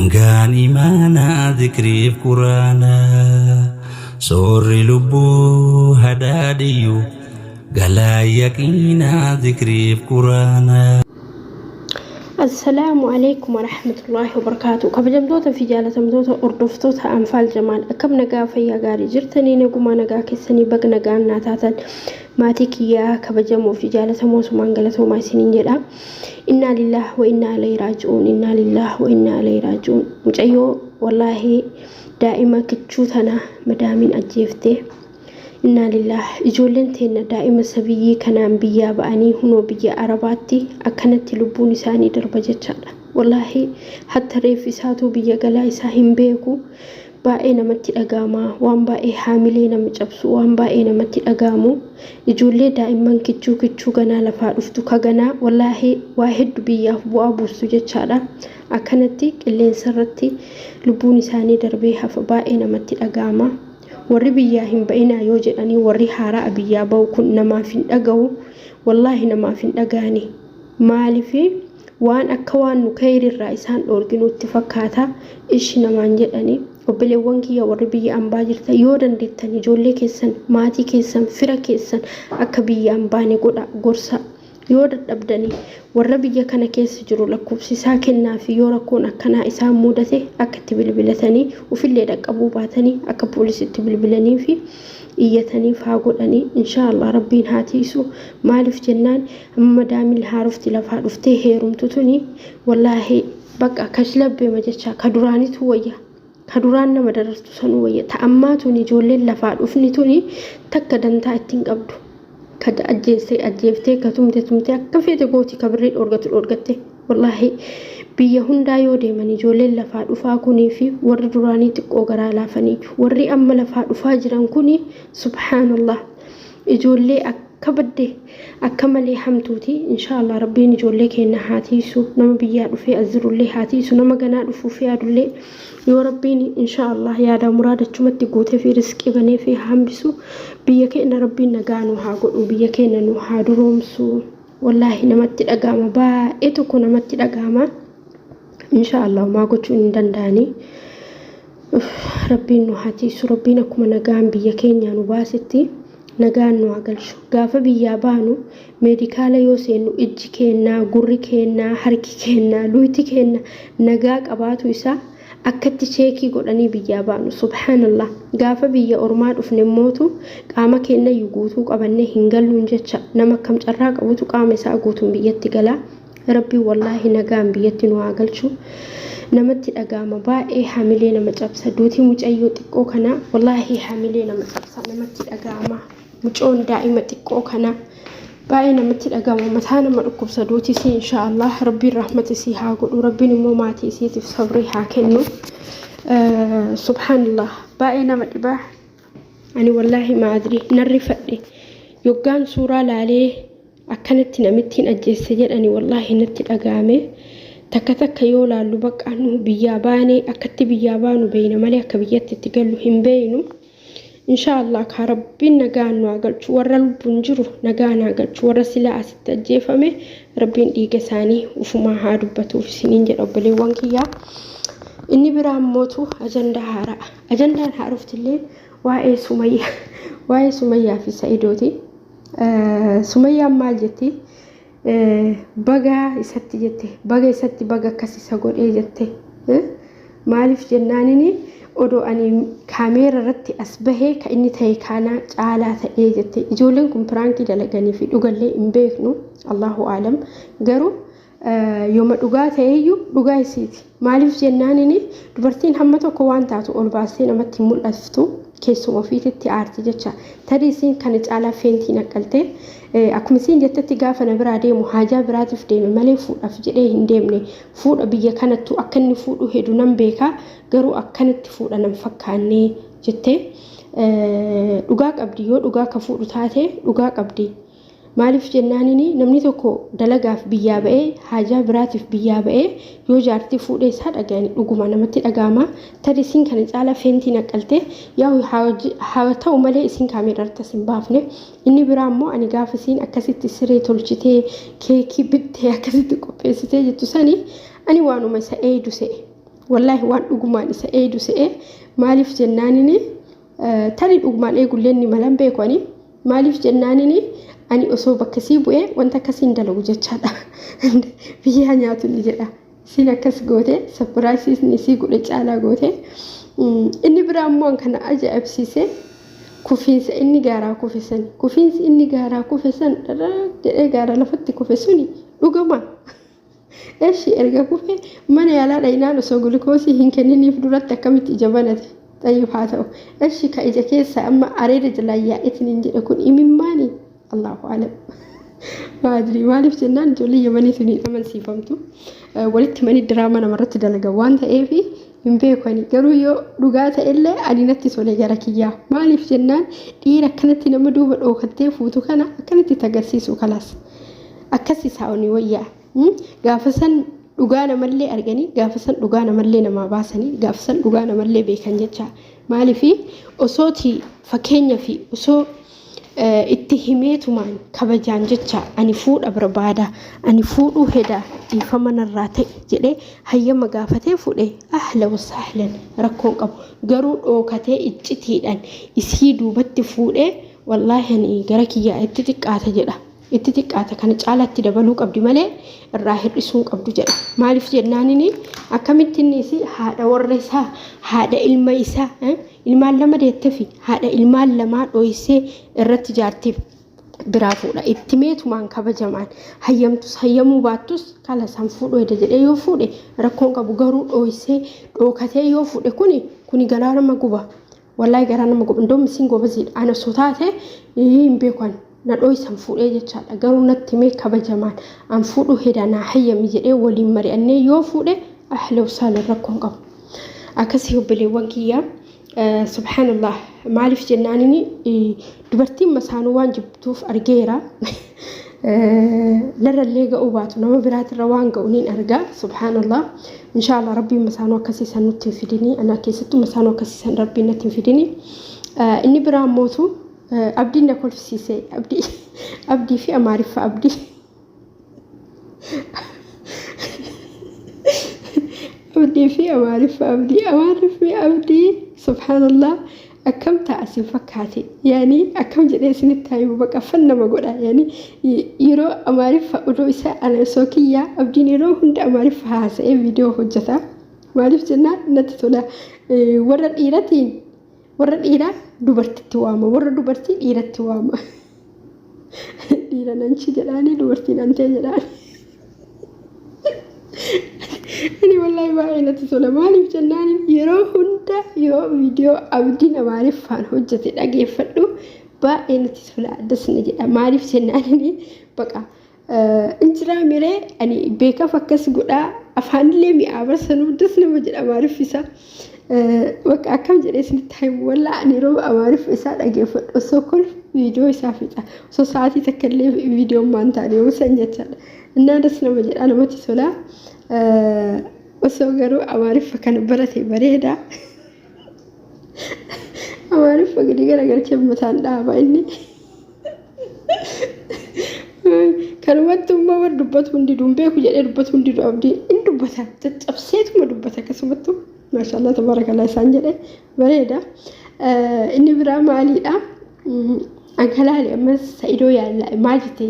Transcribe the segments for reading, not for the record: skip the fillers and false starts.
Dhangaan imaanaa zikriif quraanaa Soorri lubbuu hadaadiyyu Galaa yaqiinaa zikriif quraanaa. Assalaamu alaikum warahmatullaahi wabarakaatu. Kabajamtoota fi jaalatamtoota hordoftoota Anfaal Jamaal, akkam nagaa fayyaa gaarii jirtanii? Nagumaa nagaa keessanii? Bag nagaan naa taatan. Maatii kiyyaa kabajamoo fi jaalatamoo, sumaan galatoomaa isiniin jedha. Innaa lillaah wa innaa ilayhi raaji'uun, innaa lillaah wa innaa ilayhi raaji'uun. Mucayyoo wallaahi daa'ima kichuu tana madaamiin ajjeeftee. Innaa lillaah. Ijoolleen teenna daa'ima sabiyyii kanaan biyyaa ba'anii hunoo biyya Arabaatti akkanatti lubbuun isaanii darba jechaadha. Wallaahi hatta reeffi isaatuu biyya galaa isaa hin beeku. Baay'ee namatti dhaga'ama. Waan baay'ee haamilee nama cabsu, waan baay'ee namatti dhaga'amu. Ijoollee daa'imman kichuu kichuu ganaa lafaa dhuftu, ka ganaa wallaahi waa heddu biyyaaf bu'aa buustu jechaadha. Akkanatti qilleensa irratti lubbuun isaanii darbee hafa, baay'ee namatti dhaga'ama. Warri biyyaa hin ba'inaa yoo jedhanii warri haaraa biyyaa ba'u kun namaaf hin dhaga'u. Wallaahi namaaf hin dhaga'ani. Maaliif waan akka waan nu kayrirraa isaan dhoorginuutti fakkaata ishi namaan jedhani. Obboleewwan kiyya warri biyya ambaa jirtan, yoo dandeettan ijoollee keessan, maatii keessan, fira keessan akka biyya hin baane godha, gorsa. Yoo dadhabdanii warra biyya kana keessa jiru lakkoofsi isaa kennaa fi yoo rakkoon akkanaa isaan mudate akka itti bilbilatanii, ufillee dhaqqabuu baatanii akka poolisitti bilbilanii fi iyyataniif haa godhanii. Inshaallah Rabbiin haa tiisu. Maaliif jennaan, amma madaamiin haarofti lafaa dhuftee heerumtu tuni wallaahi bakka kashlabbeema jecha. Ka duraanitu wayya, ka duraan nama darartu sanuu wayya. Ta ammaa tuni, ijoolleen lafaa dhufni tuni takka dantaa ittiin qabdu. Ka ajjeessee ajjeeftee, ka tumte tumtee, akka feete gooti, ka birrii dhoorgatu dhoorgatte. Wallaahi biyya hundaa yoo deeman ijoolleen lafaa dhufaa kunii fi warri duraanii xiqqoo garaa laafanii, warri amma lafaa dhufaa jiran kuni, subhaanallah, ijoollee akka badde akka malee hamtuuti. Inshaallah Rabbiin ijoollee keenya haa tiisu. Nama biyyaa dhufee as jirullee haa tiisu, nama ganaa dhufuuf yaadullee yoo Rabbiin inshaallah yaada muraadachumatti guutee fi riskii banee fi hambisu. Biyya keenya Rabbiin nagaa nu haa godhu, biyya keenya nu haa duroomsu. Wallaahi namatti dhaga'ama, baay'ee tokko namatti dhaga'ama. Inshaallah maa gochuu hin danda'anii. Rabbiin nu haa tiisu. Rabbiin akkuma nagaan biyya keenyaa nu baasetti nagaan nu haa galchu. Gaafa biyyaa baanu meedikaala yoo seennu ijji keennaa, gurri keennaa, harki keennaa, luyti keenna nagaa qabaatu isaa akkatti check godhanii biyyaa baanu. Subhaanallah, gaafa biyya ormaa dhufne mootu qaama keennayyuu guutuu qabannee hin galluun jecha. Nama akkam carraa qabutu qaama isaa guutuun biyyatti galaa? Rabbiin wallaahi nagaan biyyatti nu haa galchu. Namatti dhaga'ama, baay'ee hamilee nama cabsa. Duutii mucayyoo xiqqoo kana wallaahi hamilee nama cabsa, namatti dhaga'ama. Mucoon daa'ima xiqqoo kana baay'ee namatti dhaga'ama, mataa nama dhukkubsa duuti isii. Inshaallah Rabbiin rahmata isii haa godhu, Rabbiin immoo maatii isiitiif sabrii haa kennu. Subhaanallah, baay'ee nama dhibaa. Ani wallaahi maadri narri fadhe yoggaan suuraa laalee akkanatti namittiin ajjeesse jedhani, wallaahi natti dhaga'ame. Takka takka yoo laallu bakka nu biyyaa baanee akkatti biyyaa baanu beeyna malee akka biyyatti itti gallu hin beeynu. Inshaallah kaa Rabbiin nagaan nu haa galchu. Warra lubbuun jiru nagaan haa galchu. Warra silaa asitti ajjeefame Rabbiin dhiiga isaanii ufumaa haa dubbatuuf isiniin jedha, obboleewwan kiyyaa. Inni biraa mootu ajandaa haaraa, ajandaan haaroftillee waa'ee Sumayyaa, waa'ee Sumayyaa fi Sa'idooti. Sumayyaan maal jetti? Baga isatti jette, baga isatti, baga akkas isa godhee jette. Maaliif jennaanini, odoo ani kaameera irratti as bahee ka inni ta'e kana caalaa ta'ee jette. Ijoolleen kun prank dalaganii fi dhugallee hin beeknu, Allahu aalam. Garuu yooma dhugaa ta'eyyuu dhugaa isiiti. Maaliif jennaanini, dubartiin hamma tokko waan taatu ol baastee namatti hin mul'attu, keessuma ofiititti aarti jecha. Tarii isiin kana caalaa feentii naqqaltee, akkuma isiin jettetti, gaafa na biraa deemu haajaa biraatiif deeme malee fuudhaaf jedhee hin deemne. Fuudha biyya kanattu akka inni fuudhu hedu nan beeka, garuu akkanatti fuudha nan fakkaanne jettee. Dhugaa qabdi. Yoo dhugaa ka fuudhu taate dhugaa qabdi. Maaliif jennaanini, namni tokko dalagaaf biyyaa ba'ee, haajaa biraatiif biyyaa ba'ee yoo jaartii fuudhee isaa dhaga'ani dhuguma namatti dhaga'ama. Tarii isiin kana caalaa feentii naqqaltee yaa haa ta'u malee isiin kaameera irratti as hin baafne. Inni biraa immoo ani gaafa isiin akkasitti siree tolchitee, keekii bittee, akkasitti qopheessitee jettu sani ani waanuma isa eeydu se'e. Wallaahi waan dhugumaan isa eeydu se'e. Maaliif jennaanini, tarii dhugumaan eegullee ni malan beeku ani. Maaliif jennaanini, ani osoo bakka sii bu'ee wanta akkasii hin dalagu jechaadha. Biyyaa nyaatu ni jedha. Isiin akkas goote, surprise inni isii godhe caalaa goote. Inni biraa immoo kana ajaa'ibsiise, kufiinsa inni gaaraa kufe san. Kufiinsi inni gaaraa kufe san, jedhee gaara lafatti kufe suni dhugama. Eshi, erga kufe mana yaalaa dhayinaan osoo gulukoosii hin kenniniif duratti akkamitti ija banate? Xayyib, haa ta'u. Eshi, ka ija keessa amma areeda jalaa yaa'eetiin hin jedhe kun imimmaani? Allahu alam. Maadrii, maaliif jennaan, ijoollee Yamanii tun hin amansiifamtu. Walitti manii diraamaa namarratti dalagan waan ta'eef hin beekani. Garuu yoo dhugaa ta'ellee ani natti tole gara kiyyaa. Maaliif jennaan, dhiira akkanatti nama duuba dhookattee fuutu kana akkanatti itti agarsiisu, kalaas. Akkas isaa oni wayyaa. Gaafa san dhugaa namallee arganii, gaafa san dhugaa namallee namaa baasanii, gaafa san dhugaa namallee beekan jecha. Maaliifi, osooti fakkeenya fi osoo itti himeetumaan kabajaan jecha, "Ani fuudha barbaada, ani fuudhuu heda, dhiifama narraa ta'e," jedhee hayyama gaafatee fuudhe, ahla wasahlan, rakkoon qabu. Garuu dhookatee iccitiidhaan isii duubatti fuudhee, wallaahi ani gara kiyyaa itti xiqqaata jedha. Itti xiqqaata, kana caalaatti dabaluu qabdi malee irraa hir'isuu hin qabdu jedha. Maaliif jennaanini, akkamitti inni isii haadha warra isaa, haadha ilma isaa, ilmaan lama deettefi, haadha ilmaan lamaa dhoysee irratti jaartiif biraa fuudha? Itti meetumaan kabajamaan hayyamtus hayyamuu baattus, kala san fuudhu heda jedhee yoo fuudhe rakkoon qabu. Garuu dhoysee dhookatee yoo fuudhe, kuni garaa nama guba. Wallaahi garaa nama guba. Indoom isiin gobaziidha. Ana osoo taate hin beekan na dhoysan fuudhee jechaadha. Garuu natti mee kabajamaan an fuudhuu heda, naa hayyami jedhee waliin mari'annee yoo fuudhe, ahla wasaalan, rakkoon qabu. Akkasii obboleewwan kiyyaa. Subhaanallah, maaliif jennaanini, dubartiin masaanuu waan jibbituuf argeera. Narrallee ga'uu baatu nama biraatirra waan ga'u niin arga. Subhaanallah, inshaallah Rabbiin masaanuu akkasiisan nutti hin fidini. Ana keessattuu masaanuu akkasiisan Rabbiin natti hin fidini. Inni biraa mootu Abdiin na kolfisiise. Abdii, Abdii fi Amaariffa Abdii. Abdii fi Amaariffa Abdii, Amaariffi Abdii, subhaanallah, akkam ta'a isin fakkaate? Yaani akkam jedhee isinitti himu, baqa fan nama godha. Yaani yeroo Amaariffa odoo isaa, ana osoo kiyyaa, Abdiin yeroo hunda Amaariffa haasa'ee viidiyoo hojjeta. Maaliif jennaan, natti tola. Warra dhiiratiin, warra dhiiraa dubartitti waama, warra dubartii dhiiratti waama. Dhiira nanchi jedhaanii, dubartiin antee jedhaan. Ani wallaahi baay'ee natti tola. Maaliif jennaan, yeroo hunda yoo viidiyoo Abdiin Amaariffaan hojjete dhageeffadhu baay'ee natti tola. Addas na jedha. Maaliif jennaan, baqa injiraa miree ani beekaaf akkas godhaa, afaanillee mi'aa barsanuu das nama jedha Amaariffi isaa. Bakka akkam jedhee isinitti himu, wallaa ani yeroo Amaariffa isaa dhageeffadhu osoo kolfu viidiyoo isaa fixa. Osoo sa'aatii takka illee viidiyoon maan ta'an yoo san jechaadha. Innaa das nama jedha, namatti tola. Osoo garuu Amaariffa kana barate bareeda. Amaariffa gadi garagalchee mataan dhaaba inni. Kanumatti immoo warri dubbatu hundi duun beeku jedhee dubbatu hundi Abdii in dubbata, caccabseetuma dubbata. Akkasumattuu maashaallah, tabaarakallaa isaan jedhe, bareeda. Inni biraa maaliidha? Ankalaali ammas Sa'idoo yaalla maal jette?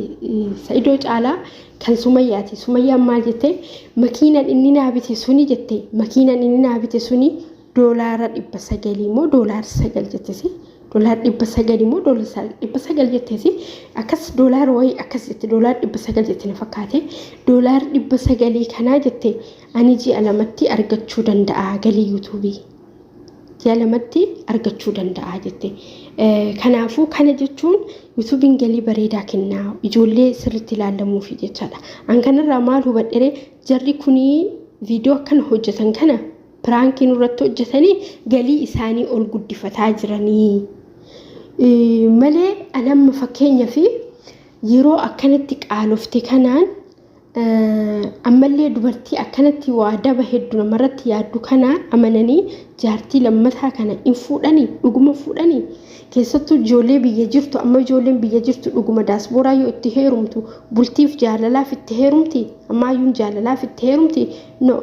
Sa'idoo caalaa kan Sumayyaati. Sumayyaan maal jette? Makiinaan inni naa bite suni jette. Makiinaan inni naa bite suni $900 moo $9 jettesi? $900 moo $900 jetteesi? Akkas doolaara wayii akkas jette, $900 jette na fakkaate. $900 kanaa jette, ani ji'a 2tti argachuu danda'a, galii yuutuubii ji'a 2tti argachuu danda'a jette. Kanaafuu kana jechuun yuutuubiin galii bareedaa kennaa, ijoollee sirriitti ilaalamuufi jechaadha. An kanarraa maal hubadhere? Jarri kunii viidiyoo akkana hojjetan kana piraankii nurratti hojjetanii galii isaanii ol guddifataa jiranii malee, anamma fakkeenya fi yeroo akkanatti qaalofte kanaan ammallee dubartii akkanatti waa daba hedduu namarratti yaaddu kana amananii jaartii lammataa kana hin fuudhanii, dhuguma fuudhanii. Keessattuu ijoollee biyya jirtu, amma ijoolleen biyya jirtu dhuguma daaspooraa yoo itti heerumtu bultiif jaalalaaf itti heerumti? Ammaayyuun jaalalaaf itti heerumti? No.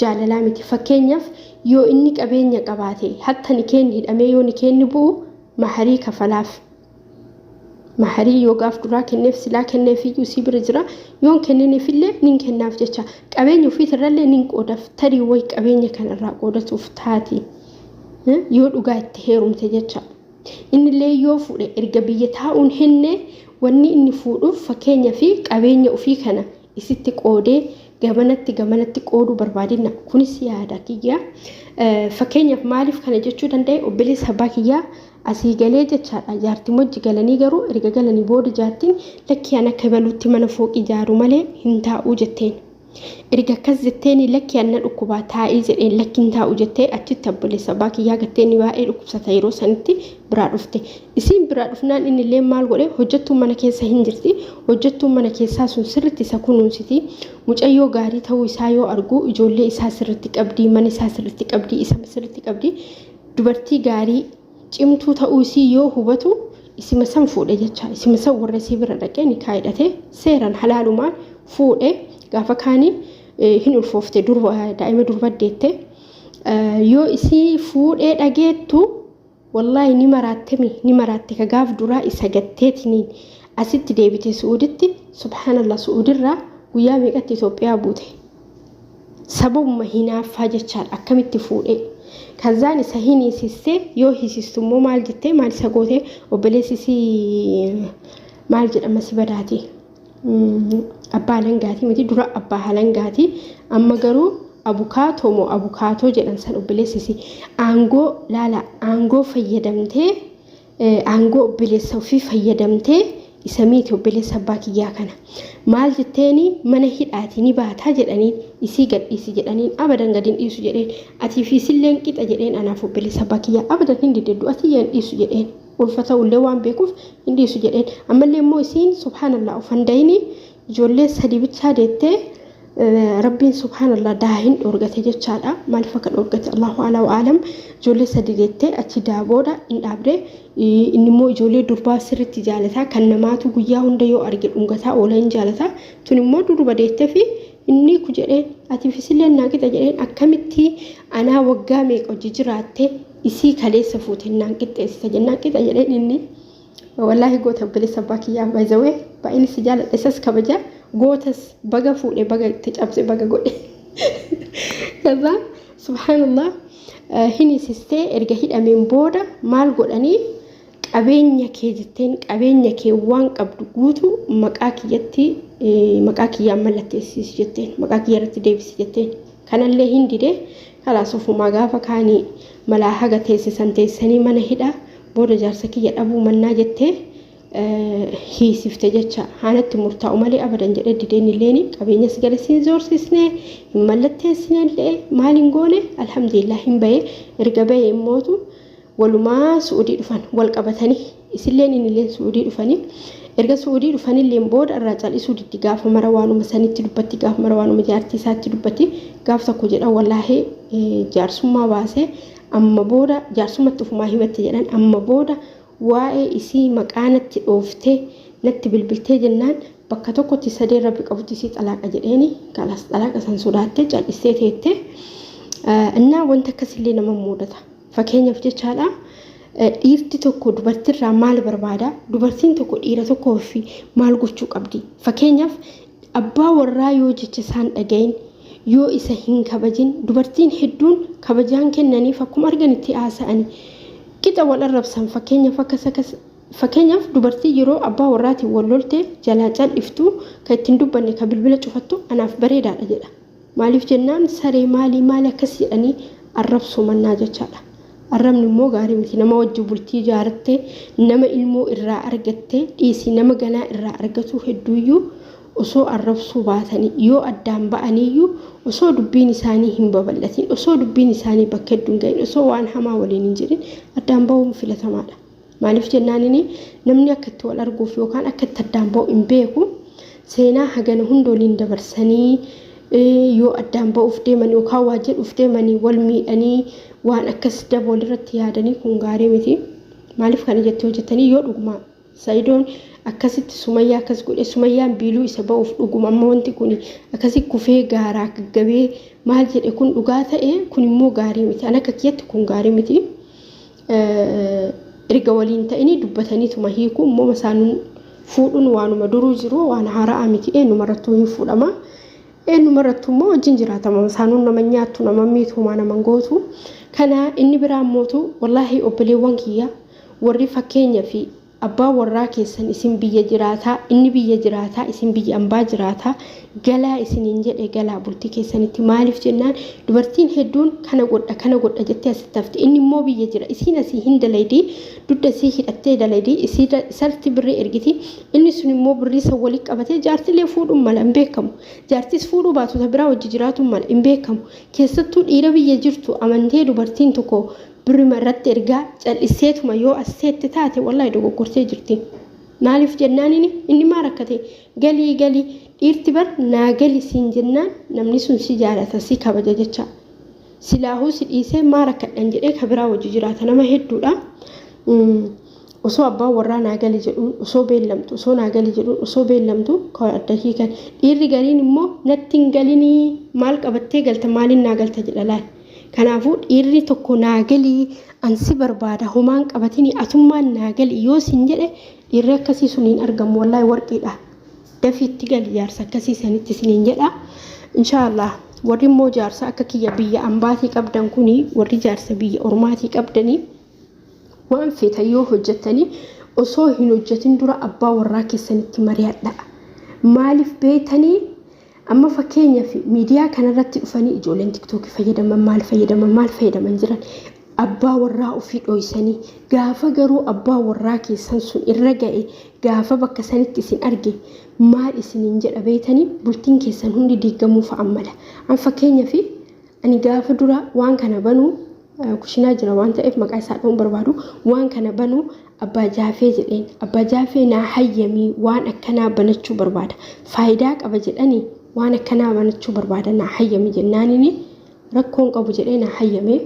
Jaalalaa miti. Fakkeenyaaf, yoo inni qabeenya qabaate, hatta nikeenni hidhamee yoo nikeenni bu'u maharii kafalaaf. Maharii yoo gaaf duraa kenneef, silaa kenneefiyyuu isii bira jira, yoon kenniniifillee nin kennaaf jecha. Qabeenya ofiitirrallee nin qoodaaf. Tarii wayi qabeenya kanarraa qoodatuuf taati yoo dhugaa itti heerumte jecha. Innillee yoo fuudhe, erga biyya taa'uun henne, wanni inni fuudhuuf fakkeenya fi qabeenya ofii kana isitti qoodee gamanatti gamanatti qooduu barbaadina. Kunis yaada kiyya. Fakkeenyaaf, maaliif kana jechuu danda'e? Obboleessa abbaa kiyyaa asii galee jechaadha. Jaartiin wajji galanii, garuu erga galanii booda jaartiin "Lakkii, an akka baluutti mana fooqii ijaaru malee hin taa'uu" jetteen. Erga akkas jetteen, "Lakkii, an na dhukkubaa, taa'ii" jedheen. "Lakki, hin taa'u" jettee achitti obboleessa abbaa kiyyaa gattee, inni baay'ee dhukkubsata yeroo sanitti, biraa dhufte. Isiin biraa dhufnaan inni illee maal godhe? Hojjettuun mana keessa hin jirti. Hojjettuun mana keessaa sun sirritti isa kunuunsiti. Mucayyoo gaarii ta'uu isaa yoo argu, ijoollee isaa sirritti qabdi, mana isaa sirritti qabdi, isa sirritti qabdi. Dubartii gaarii cimtuu ta'uu isii yoo hubatu, isima san fuudhe jecha. Isima san warra isii bira dhaqee nikaa hidhatee seeraan halaalumaan fuudhe. Gaafa kaanii hin ulfoofte, durba, daa'ima durba deette. Yoo isii fuudhee dhageettu, wallaahi ni maraattemi, ni maraatte. Ka gaaf duraa isa gatteetiniin asitti deebite Su'uuditti, subhaanallah, Su'uudirraa guyyaa meeqatti Itoophiyaa buute. Sababuma hinaaffaa jechaadha. Akkamitti fuudhee kazaan isa hin hiisiste? Yoo hiisistu immoo maal jettee, maal isa goote? Obboleessi isii maal jedhama, si badaati, abbaa alangaatii miti, dura abbaa alangaatii, amma garuu abukaatoo moo abukaatoo jedhan san. Obboleessi aangoo laala, aangoo fayyadamtee, aangoo obboleessa ofii fayyadamtee isa miiti. Obboleessa abbaa kiyyaa kana maal jetteeni? "Mana hidhaati ni baataa" jedhaniin. "Isii gadhiisi" jedhaniin. "Abadan gad hin dhiisu" jedheen. "Atii fi isilleen qixa" jedheen. "Anaaf obboleessa abbaa kiyyaa abadan hin dideddu, ati hin dhiisu" jedheen. Ulfa ta'ullee waan beekuuf hin dhiisu jedheen. Ammallee immoo isiin, subhaanallah, of handayini ijoollee sadi bichaa deettee, Rabbiin, subhaanallah, daahin dhoorgate jechaadha. Maaliif akka dhoorgate Allahu alaa wa alam. Ijoollee sadi deettee achi daa booda hin dhaabde. Inni immoo ijoollee durbaa sirriitti jaalataa, kan namaatu guyyaa hunda yoo arge dhungataa oola, hin jaalataa. Tun immoo durba deettee fi inni ku jedheen, "Ati fisilleen naa qixa" jedheen. "Akkamitti anaa waggaa meeqa hojii jiraatte, isii kaleessa fuute naan qixxeessita?" jennaan, "Qixa" jedheen inni. Wallaahi goota obboleessa abbaa kiyyaa, baay'ee baay'een si jaaladha, isas kabaja, gootas. Baga fuudhe, baga itti cabse, baga godhe. ከዛ subhaanallah, hin hiisistee. Erga hidhameen booda maal godhanii? "Qabeenya kee" jetteen. "Qabeenya kee waan qabdu guutu maqaa kiyyatti, maqaa kiyyaan mallatteessisi" jetteen. "Maqaa kiyya irratti deebisi" jetteen. Kanallee hin dide. Kalaas, ofumaa gaafa kaanii malaa haga teessisan teessanii mana hidhaa booda "Jaarsa kiyya dhabuu mannaa" jettee hiisifte jecha. Haanatti murtaa'u malee abadan jedhee dideen. Illeen qabeenyas gara siin zoorsisne, hin mallatteessine illee, maal hin goone. Alhamdulillah, hin bahee. Erga bahee immootu walumaa Su'uudii dhufan, wal qabatanii, isilleen innilleen Su'uudii dhufanii. Erga Su'uudii dhufanilleen booda irraa cal'isuu diddi. Gaafa mara waanuma sanitti dubbatti, gaafa mara waanuma jaartii isaatti dubbatti. Gaaf tokko jedhan, wallaahi jaarsummaa baasee, amma booda jaarsummaatti ofumaa himatte jedhan, "Amma booda waa'ee isii maqaa natti dhooftee natti bilbiltee jennaan, bakka tokkotti sadeen Rabbi qabutti isii xalaaqa" jedheeni. Kalaas, xalaaqa san sodaattee cal'istee teettee. Innaa wanta akkasillee nama mudata. Fakkeenyaaf jechaadha, dhiirti tokko dubartiirraa maal barbaada? Dubartiin tokko dhiira tokkoof maal gochuu qabdi? Fakkeenyaaf, abbaa warraa yoo jecha isaan dhagayin, yoo isa hin kabajin, dubartiin hedduun kabajaan kennaniif, akkuma arganitti haasa'anii qixa wal arrabsan. Fakkeenyaaf, akkas akkas, fakkeenyaaf, dubartii yeroo abbaa warraatiin wal lolte jalaa cal'iftu, kan ittiin dubbanne, kan bilbila cufattu anaaf bareedaadha jedha. Maaliif jennaan, saree maalii maali akkas jedhanii arrabsuu mannaa jechaadha. Arrabni immoo gaarii miti. Nama wajji bultii ijaaratte, nama ilmoo irraa argatte dhiisii, nama ganaa irraa argatu hedduuyyuu osoo arrabsuu baatanii, yoo addaan ba'aniiyyuu osoo dubbiin isaanii hin babal'atin, osoo dubbiin isaanii bakka hedduu hin gahin, osoo waan hamaa waliin hin jedhin addaan ba'uun filatamaadha. Maaliif jennaanini, namni akka itti wal arguuf yookaan akka itti addaan ba'u hin beeku. Seenaa hagana hunda waliin dabarsanii yoo addaan ba'uuf deeman yookaan waa jedhuuf deemanii wal miidhanii, waan akkas daba walirratti yaadanii, kun gaarii miti. Maaliif kana jettee hojjetanii? Yoo dhuguma Sa'idoon Akkasitti Sumayyaa akkas godhe, Sumayyaan biiluu isa ba'uuf dhuguma amma wanti kun akkasi kufee gaaraa gaggabee maal jedhe kun dhugaa ta'e, kun immoo gaarii miti. An akka kiyyatti kun gaarii miti. Erga waliin ta'anii dubbataniituma hiiku immoo masaanuun fuudhuun waanuma duruu jiru, waan haaraa miti, eenyumarrattuu hin fuudhama. Eenyumarrattuu immoo wajjin jiraatama. Masaanuun nama nyaattu, nama miitu, homaa nama gootu. Kana inni biraa mootu, wallaahi obboleewwan kiyya warri fakkeenya fi abbaa warraa keessan isin biyya jiraataa, inni biyya jiraataa, isin biyya ambaa jiraataa, galaa isiniin jedhe, galaa bultii keessanitti. Maaliif jennaan, dubartiin hedduun kana godha kana godha jettee asitti hafti. Inni immoo biyya jira, isiin asii hin dalaydii, dugda isii hidhattee dalaydii, isii isarratti birrii ergiti. Inni sun immoo birrii san walitti qabatee jaartilee fuudhuun mala hin beekamu. Jaartis fuudhuu baatota biraa wajji jiraatuun mala hin beekamu. Keessattuu dhiira biyya jirtu amantee dubartiin tokko birrima irratti ergaa cal'iseetuma yoo as seette taate, wallaahi dogoggortee jirti. Maaliif jennaan, inni maa rakkate? Galii galii, dhiirti bar naa gali siin jennaan namni sun si jaalata, si kabaja jecha. Silaahuu si dhiisee maa rakkadhan jedhee ka biraa wajji jiraata nama hedduudha. Osoo abbaan warraa naa gali jedhuun osoo beellamtu, osoo naa gali jedhuun osoo beellamtu kan adda hiikan. Dhiirri gariin immoo natti hin galinii, maal qabattee galta, maaliin naa galta jedha laal. Kanaafuu dhiirri tokko naa galii, ansi barbaada, homaan qabatini, atummaan naa gali yoo sin jedhe, dhiirri akkasii sun hin argamu, wallaahi warqiidha. Dafiitti gali jaarsa akkasii sanitti siniin jedha. Inshaallah warri immoo jaarsa akka kiyya biyya ambaatii qabdan kuni, warri jaarsa biyya ormaatii qabdanii, waan feetan yoo hojjettanii osoo hin hojjetin dura abbaa warraa keessanitti mari'adha. Maaliif beektanii, amma fakkeenyaaf miidiyaa kanarratti dhufanii ijoolleen TikTokii fayyadaman maal fayyadaman maal fayyadaman jiran abbaa warraa ofii dhoysanii, gaafa garuu abbaa warraa keessan sun irra ga'e, gaafa bakka sanitti isin arge maal isiniin jedha beektanii, bultiin keessan hundi diigamuu fa'a mala. An fakkeenyaaf ani gaafa dura waan kana banuu, kushinaa jira waan ta'eef maqaa isaa dha'uun barbaadu, waan kana banuu abbaa jaafee jedheen, abbaa jaafee naa hayyamii, waan akkanaa banachuu barbaada, faayidaa qaba jedhanii, waan akkanaa banachuu barbaada, naa hayyami jennaanini rakkoon qabu jedhee naa hayyame.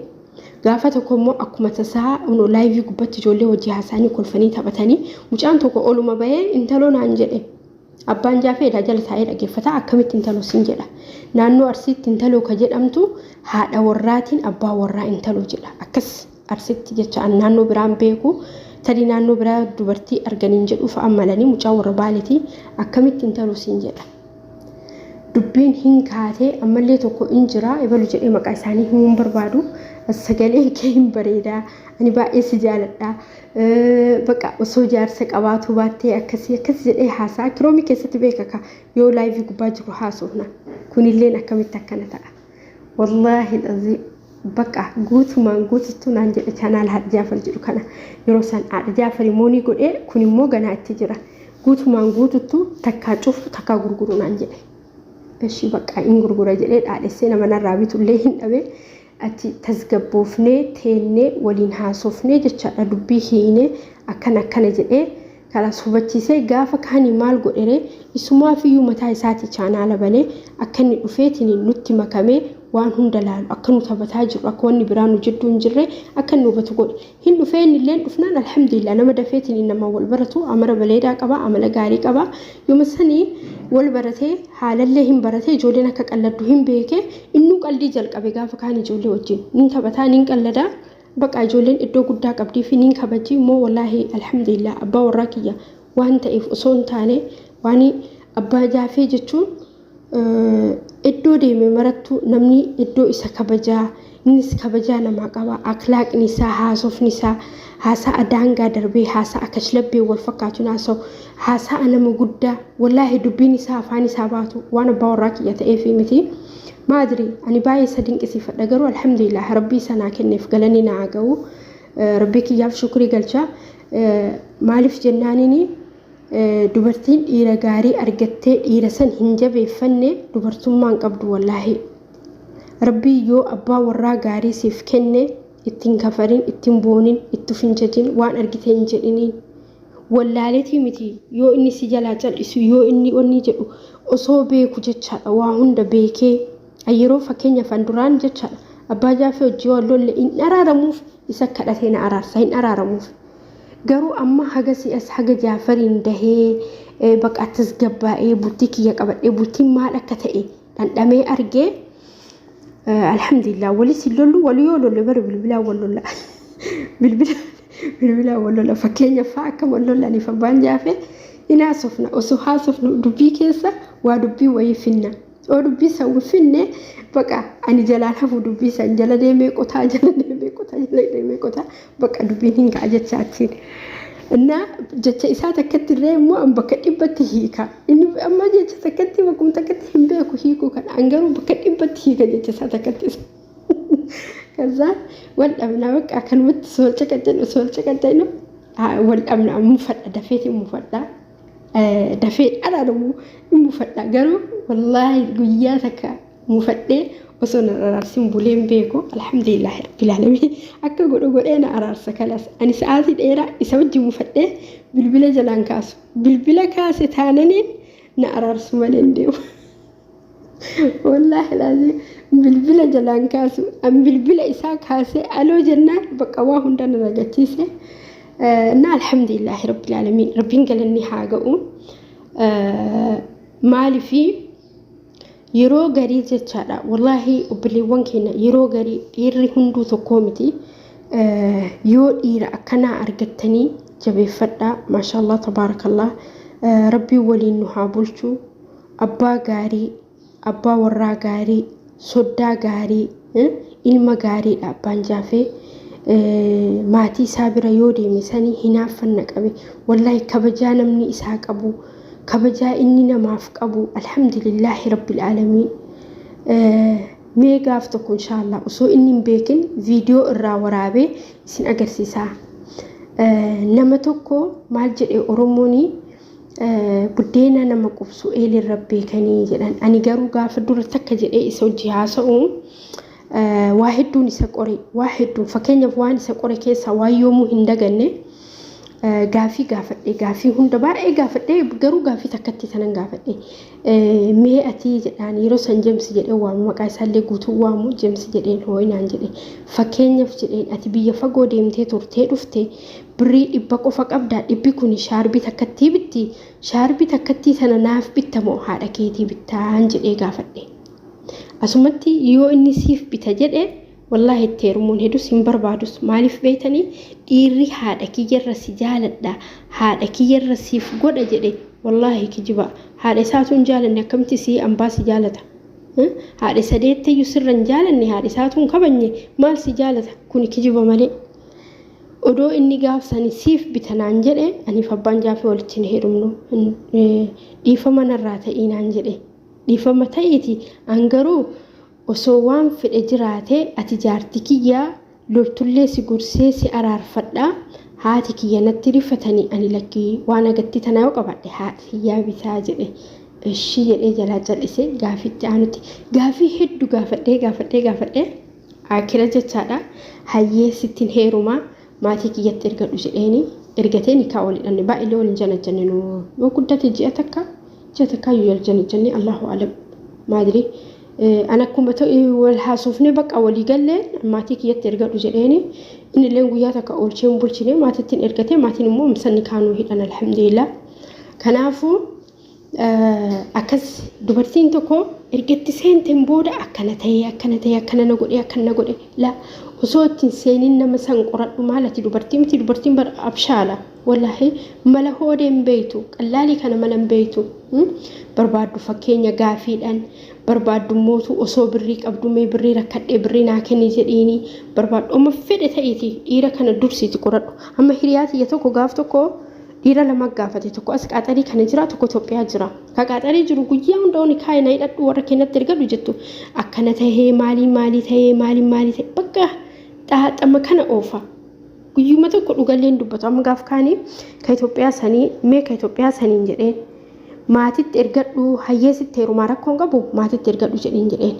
Gaafa tokko immoo akkuma tasaa live gubbatti ijoollee hojii haasa'anii kolfanii taphatanii mucaan tokko oluma bahee intaloo naan jedhe. Abbaan jaafee edaa jala taa'ee dhaggeeffata, akkamitti intaloo siin jedha. Naannoo Arsiitti intaloo ka jedhamtu haadha warraatiin abbaa warraa intaloo jedha. Akkas Arsiitti jecha, naannoo biraan beeku, tarii naannoo biraa dubartii arganiin jedhu fa'a malanii, mucaa warra Baaleetii akkamitti intaloo siin jedha. Dubbiin hin kaatee ammallee tokko in jira, ebalu jedhee maqaa isaanii himuun barbaadu. Sagaleen kee hin bareedaa, ani baay'ee si jaaladha. Bakka osoo jaarsa qabaatu baattee akkasii akkas jedhee haasa'a. Kiroomii keessatti beeka ka yoo live gubbaa jiru haasofna. Kunilleen akkamitti akkana ta'a? Wallaahi bakka guutumaan guututtuu naan jedhe. Channel haadha Jaafar jedhu kana yeroo san haadha Jaafar immoo ni godhee, kun immoo ganaa itti jira. Guutumaan guututtuu takkaa cufu takkaa gurguru naan jedhe. Eshi, bakka hin gurgura jedhee dhaadhessee nama narraa bitullee hin dhabe. Achi tasgabboofnee teennee waliin haasofnee jechaadha, dubbii hiinee akkana akkana jedhee kanas hubachiisee, gaafa kaanii maal godhere, isumaafiyyuu mataa isaati channel banee akka inni dhufeetiin nutti makamee waan hunda laalu, akka nu taphataa jiru, akka wanni biraa nu jidduu hin jirre akka inni hubatu godhe. Hin dhufee, inni illee dhufnaan alhamdulillah nama dafeetiin nama wal baratu, amala bareedaa qaba, amala gaarii qaba. Yooma sanii wal baratee haalallee hin baratee, ijoolleen akka qalladdu hin beeke, innuu qaldii jalqabe. Gaafa kaan ijoollee wajjin nin taphataa, nin qalladaa, bakka ijoolleen iddoo guddaa qabdii fi nin kabaji immoo. Wallaahi alhamdulillah abbaa warraa kiyya waan ta'eef osoo hin taane, waan abbaa jaafee jechuun iddoo deeme marattu namni iddoo isa kabajaa, innis kabajaa namaa qaba. Akhlaaqni isaa, haasofni isaa haasa'a daangaa darbee, haasa'a kashlabbee wal fakkaatu haasa'u, haasa'a nama guddaa, wallaahi dubbiin isaa afaan isaa baatu waan abbaa warraa kiyya ta'eef miti. Maadri ani baay'ee isa dinqisiifadha, garuu alhamdulillah rabbii isa naa kenneef galanni naa ga'u, rabbii kiyyaaf shukrii galcha. Maaliif jennaanini, dubartiin dhiira gaarii argattee dhiira san hin jabeeffanne dubartummaan qabdu wallaahi. Rabbii yoo abbaa warraa gaarii siif kenne ittiin kafarin, ittiin boonin, itti of hin jajin, waan argite hin jedhiniin. Wallaaleetii miti, yoo inni si jalaa cal'isu, yoo inni onni jedhu osoo beeku jechaadha, waa hunda beekee. Yeroo fakkeenyaaf an duraan jechaadha abbaa jaafee hojii waan lolle hin araaramuuf, isa kadhatee na araarsa, hin araaramuuf. Garuu amma haga si'as haga Jaafariin dahee bakka tasgabbaa'ee bultii kiyya qabadhee bultiin maal akka ta'e dhandhamee argee, alhamdulillah, walis hin lollu. Walii yoo lolle bara bilbilaa wal lolla, bilbilaa wal lolla. Fakkeenyaaf fa'aa akka wal lollaniif abbaan Jaafee hin haasofna. Osoo haasofnu dubbii keessa waa dubbii wayii finna. Yoo dubbii san finne, baqa ani jalaan hafu, dubbii san jala deemee qotaa, jala deemee qotaa, jala deemee qotaa, baqa dubbiin hin ga'a jecha achiin. Innaa jecha isaa takkatti illee immoo an bakka 100tti hiika. Inni amma jecha takkatti bakkuma takkatti hin beeku hiikuu kana. An garuu bakka 100tti hiika jecha isaa takkatti. ከዛ wal dhabnaa, bakka akkanumatti sool caqacannu, sool caqacannu, wal dhabnaa. Mufadha, dafeeti mufadha. Dafee araaramu hin mufadha. Garuu wallaahi guyyaa takka mufadhee osoo na araarsin buleen beeku. Alhamdulillahi rabbil alamin, akka godhu godhee na araarsa. Kalas, ani sa'aatii dheeraa isa wajjin mufadhee bilbila jalaan kaasu. Bilbila kaase taananiin na araarsu malee hin deemu. Wallaahi laazim bilbila jalaan kaasu. An bilbila isaa kaasee aloo jennaan bakka waa hunda na ragachiise. እና alhamdulillahi rabbil alamin, rabbiin galanni haa ga'u. Maaliifii yeroo garii jechaadha, wallaahi obboleewwan keenya, yeroo garii dhiirri hunduu tokkoo miti. Yoo dhiira akkanaa argattanii jabeeffadhaa. Maashaallah, tabaarakallah, rabbiin waliin nu haa bulchu. Abbaa gaarii, abbaa warraa gaarii, soddaa gaarii, ilma gaariidha abbaan Jaafee. Maatii isaa bira yoo deeme sanii hinaaffanna qabe. Wallaahi kabajaa namni isaa qabu, kabajaa inni namaaf qabu, alhamdulillaahi rabbil aalamiin. Mee gaaf tokko inshaallah osoo inni hin beekin viidiyoo irraa waraabee isin agarsiisaa. Nama tokko maal jedhe Oromoon, buddeena nama qubsu eelirra beekanii jedhan. Ani garuu gaafa dura takka jedhee isa hojii haasa'u waa hedduun isa qore. Waa hedduun, fakkeenyaaf waan isa qore keessaa waan yoomuu hin daganne, gaafii gaafadhe. Gaafii hunda baay'ee gaafadhe, garuu gaafii takkatti sanan gaafadhe. Mee ati jedhaan, yeroo san Jeemsi jedhee waamu, maqaa isaallee guutuu waamu, Jeemsi jedheen. Hoo'inaan jedhe, fakkeenyaaf jedheen, ati biyya fagoo deemtee turtee dhufte, birrii 100 qofa qabdaa, dhibbi kun shaarbii takkattii bitti, shaarbii takkattii sana naaf bittamoo haadha keetii bittaan jedhee gaafadhe. Asumatti yoo inni siif bita jedhe, wallaahi itti heerumuun hedus hin barbaadus. Maaliif beektanii? Dhiirri haadha kiyyarra si jaaladha, haadha kiyyarra siif godha jedhe, wallaahi kijiba. Haadha isaatu hin jaalanne, akkamitti si ambaa si jaalata? Haadha isa deetteyyuu sirra hin jaalanne, haadha isaatu hin kabajne, maal si jaalata? Kuni kijiba malee. Odoo inni gaafsani siif bitanaan jedhe, aniif abbaan Jaafee walitti hin heerumnu, dhiifama narraa ta'ii naan jedhe, dhiifama ta'iiti. An garuu osoo waan fedhe jiraate, ati jaarti kiyyaa, loltullee si gorsee si araarfadhaa, haati kiyya natti rifatanii, ani lakkii, waan agatti tanaa yoo qabadhe haati kiyyaa bitaa jedhe. Ishii jedhee jalaa cal'isee gaafitti aanutti gaafii hedduu gaafadhee gaafadhee gaafadhee, akira jechaadha, hayyee sittiin heerumaa, maatii kiyyatti ergadhu jedheeni. Ergatee nikaa wal hidhanne. Baay'ee waliin janajjanne. Nu yoo guddate ji'a takka, ji'a takka iyyuu wal janajjanne, allahu alam, maadri. An akkuma ta'e wal haasofne, bakka walii gallee, maatii kiyyatti ergadhu jedheeni. Inni illee guyyaa takka oolchee hin bulchine, maatittiin ergate, maatiin immoo sanni kaanuu hidhan, alhamdulillah. Kanaafuu akkas dubartiin tokko ergatti seenteen booda akkana ta'ee, akkana ta'ee, akkana na godhe, akkana na godhe, la osoo ittiin seenin nama san qoradhu. Maal ati dubartii miti? Dubartiin bar abshaala, wallaahi mala hoodee hin beeytu, qallaalii kana mala hin beeytu. Barbaaddu fakkeenya gaafiidhaan barbaaddu mootu, osoo birrii qabdu, mee birrii rakkadhee birrii naa kenni jedhiini barbaaddu. Amma fedhe ta'eeti dhiira kana dursiiti qoradhu. Amma hiriyaa tiyya tokko gaaf tokko dhiira lama gaafate. Tokko as Qaaxarii kana jira, tokko Itoophiyaa jira. Ka Qaaxarii jiru guyyaa hunda oni kaayee na hidhadhu, warra kennatti ergadhu jettu, akkana tahee, maalii maalii tahee, maalii maalii tahee, bakka xaaxama kana oofa. Guyyuma tokko dhugallee hin dubbatu. Amma gaaf kaanii ka Itoophiyaa sanii, mee ka Itoophiyaa saniin jedheen, maatitti ergadhu, hayyee sitti heerumaa, rakkoon qabu, maatitti ergadhu jedheen jedheen.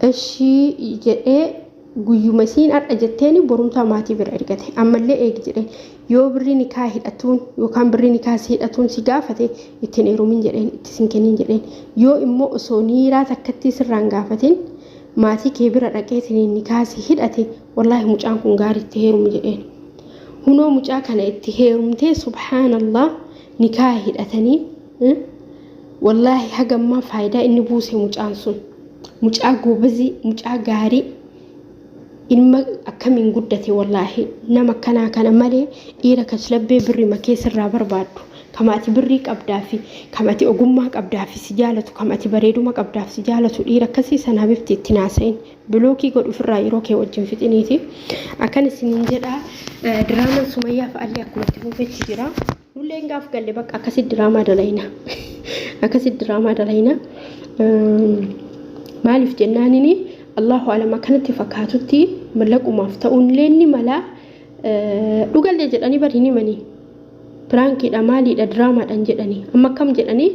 Ishii jedhee, guyyuma isiin har'a jetteeni borumtaa maatii bira ergate. Ammallee eegi jedheen, yoo birrii nikaa hidhatuun yookaan birrii nikaa si hidhatuun si gaafate ittiin heerumin jedheen, itti sin kennin jedheen. Yoo immoo osoo niiraa takkatti sirraan gaafatin maatii kee bira dhaqeetiin nikaa si hidhate, wallaahi mucaan kun gaariitti heerumu jedheen. Hunoo mucaa kana itti heerumtee, subhaanallah, nikaa hidhatanii. Wallaahi hagammaa faayidaa inni buuse mucaan sun, mucaa goobazii, mucaa gaarii, ilma akkamiin guddate. Wallaahi nama akkanaa kana malee dhiira kashlabbee birrima keessarraa barbaaddu, kama ati birrii qabdaa fi kama ati ogummaa qabdaa fi si jaalatu, kama ati bareeduma qabdaaf si jaalatu, dhiira akkasii sana habibti itti naasa'in, block godhu ofirraa, yeroo kee wajjin fixiniiti. Akkan isiniin jedha, diraamaan Sumayyaa fa'allee akkuma itti fufetti jira. Nulleen gaaf galle bakka akkasitti diraamaa dalayna, akkasitti diraamaa dalayna. Maaliif jennaanini, allahu alam, akkanatti fakkaatutti mallaqumaaf ta'uunillee ni mala. Dhugallee jedhanii bari ni manii prankiidha, maaliidha, diraamaadhaan jedhanii. Amma akkam jedhanii,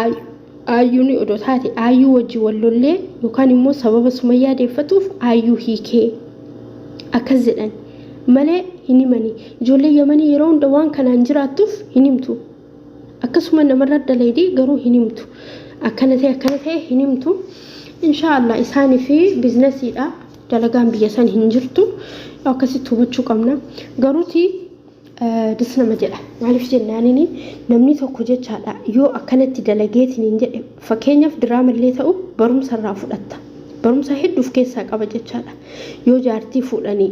aayyuun odoo taate aayyuu wajji wallollee yookaan immoo sababa Sumayyaa deeffatuuf aayyuu hiikee akkas jedhan malee hin himanii. Ijoollee Yamanii yeroo hunda waan kanaan jiraattuuf hin himtu. Akkasuma namarra dalaydii garuu hin himtu. Akkana ta'e, akkana ta'e hin himtu. Inshaallah isaanii fi businessiidha, dalagaan biyya san hin jirtu, akkasitti hubachuu qabna. Garuuti dis nama jedha. Maaliif jennaanini, namni tokko jechaadha yoo akkanatti dalageetiin hin jedhe, fakkeenyaaf diraamallee ta'u, barumsa irraa fudhatta. Barumsa hedduuf keessaa qaba jechaadha. Yoo jaartii fuudhanii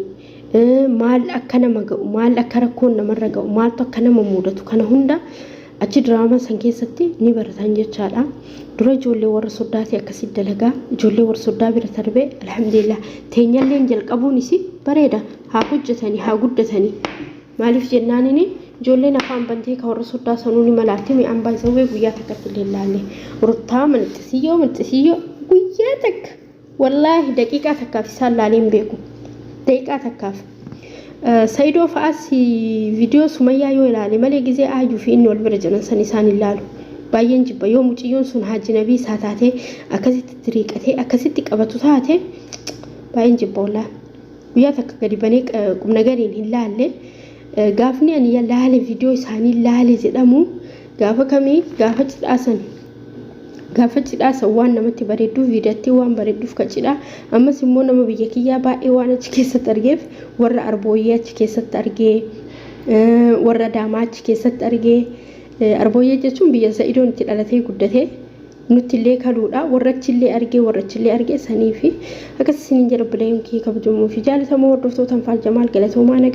maal akka nama ga'u, maal akka rakkoon namarra ga'u, maaltu akka nama mudatu, kana hunda achi diraamaa san keessatti ni baratan jechaadha. Dura ijoollee warra soddaatii akkasitti dalagaa, ijoollee warra soddaa bira tarbee, alhamdulillah, teenyalleen jalqabuunis bareeda. Haa hojjetanii, haa guddatanii. Maaliif jennaanini, ijoolleen afaan bantee ka warra soddaa sanuu ni malaatti. Mi'aan baay'isawwee guyyaa takkatti illee laalle ruttaa malxisiyyoo malxisiyyoo guyyaa takka, wallaahi daqiiqaa takkaaf isaan laalee hin beeku, daqiiqaa takkaaf. Sayidoo fa'aas viidiyoo Sumayyaa yoo ilaale malee, gizee aayyuu fi inni wal bira jiran san isaan hin laalu. Baay'een jibba yoo mucayyoon sun haajinabii isaa taatee akkasitti tiriiqatee akkasitti qabatu taate, baay'een jibba wallaahi. Guyyaa takka gadi banee qubna gariin hin laalle. Gaafni ani laale, viidiyoo isaanii laale jedhamu gaafa kamii? Gaafa cidhaasan. Gaafa cidhaasan waan namatti bareedduuf, viidiyootti waan bareedduuf ka cidhaa. Ammas immoo nama biyya kiyyaa baay'ee waan achi keessatti argeef, warra arbooyyee achi keessatti argee, warra daamaa achi keessatti argee. Arbooyyee jechuun biyya Sa'idoon itti dhalatee guddatee nutti illee kaluudha. Warra achillee argee, warra achillee argee sanii fi akkas isiniin jedha. Buleen kee kabajamoo fi jaalatamoo hordoftoota Anfaal Jamaal, galatoomaa, nagaa.